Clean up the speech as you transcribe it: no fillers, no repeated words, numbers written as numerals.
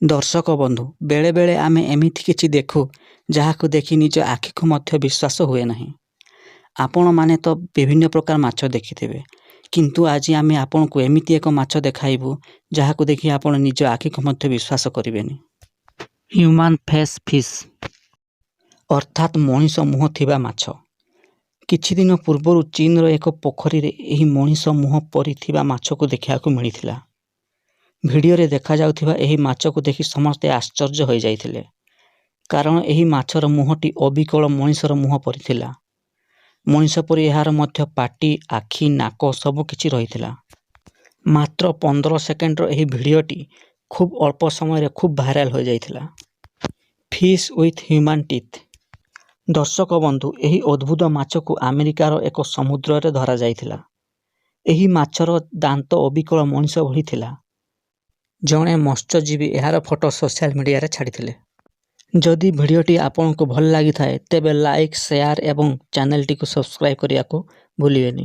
ଦର୍ଶକ ବନ୍ଧୁ, ବେଳେବେଳେ ଆମେ ଏମିତି କିଛି ଦେଖୁ, ଯାହାକୁ ଦେଖି ନିଜ ଆଖିକୁ ମଧ୍ୟ ବିଶ୍ୱାସ ହୁଏ ନାହିଁ। ଆପଣମାନେ ତ ବିଭିନ୍ନ ପ୍ରକାର ମାଛ ଦେଖିଥିବେ, କିନ୍ତୁ ଆଜି ଆମେ ଆପଣଙ୍କୁ ଏମିତି ଏକ ମାଛ ଦେଖାଇବୁ, ଯାହାକୁ ଦେଖି ଆପଣ ନିଜ ଆଖିକୁ ମଧ୍ୟ ବିଶ୍ୱାସ କରିବେନି। ହ୍ୟୁମାନ୍ ଫେସ୍ ଫିସ୍, ଅର୍ଥାତ୍ ମଣିଷ ମୁହଁ ଥିବା ମାଛ। କିଛି ଦିନ ପୂର୍ବରୁ ଚୀନର ଏକ ପୋଖରୀରେ ଏହି ମଣିଷ ମୁହଁ ପରି ଥିବା ମାଛକୁ ଦେଖିବାକୁ ମିଳିଥିଲା। ଭିଡିଓରେ ଦେଖାଯାଉଥିବା ଏହି ମାଛକୁ ଦେଖି ସମସ୍ତେ ଆଶ୍ଚର୍ଯ୍ୟ ହୋଇଯାଇଥିଲେ। କାରଣ ଏହି ମାଛର ମୁହଁଟି ଅବିକଳ ମଣିଷର ମୁହଁ ପରି ଥିଲା। ମଣିଷ ପରି ଏହାର ମଧ୍ୟ ପାଟି, ଆଖି, ନାକ ସବୁ କିଛି ରହିଥିଲା। ମାତ୍ର 15 ସେକେଣ୍ଡର ଏହି ଭିଡିଓଟି ଖୁବ୍ ଅଳ୍ପ ସମୟରେ ଖୁବ୍ ଭାଇରାଲ ହୋଇଯାଇଥିଲା। Fish with human teeth. ଦର୍ଶକ ବନ୍ଧୁ, ଏହି ଅଦ୍ଭୁତ ମାଛକୁ ଆମେରିକାର ଏକ ସମୁଦ୍ରରେ ଧରାଯାଇଥିଲା। ଏହି ମାଛର ଦାନ୍ତ ଅବିକଳ ମଣିଷ ଭଳି ଥିଲା। ଜଣେ ମତ୍ସ୍ୟଜୀବୀ ଏହାର ଫଟୋ ସୋସିଆଲ ମିଡିଆରେ ଛାଡ଼ିଥିଲେ। ଯଦି ଭିଡିଓଟି ଆପଣଙ୍କୁ ଭଲ ଲାଗିଥାଏ, ତେବେ ଲାଇକ୍, ସେୟାର ଏବଂ ଚ୍ୟାନେଲଟିକୁ ସବସ୍କ୍ରାଇବ୍ କରିବାକୁ ଭୁଲିବେନି।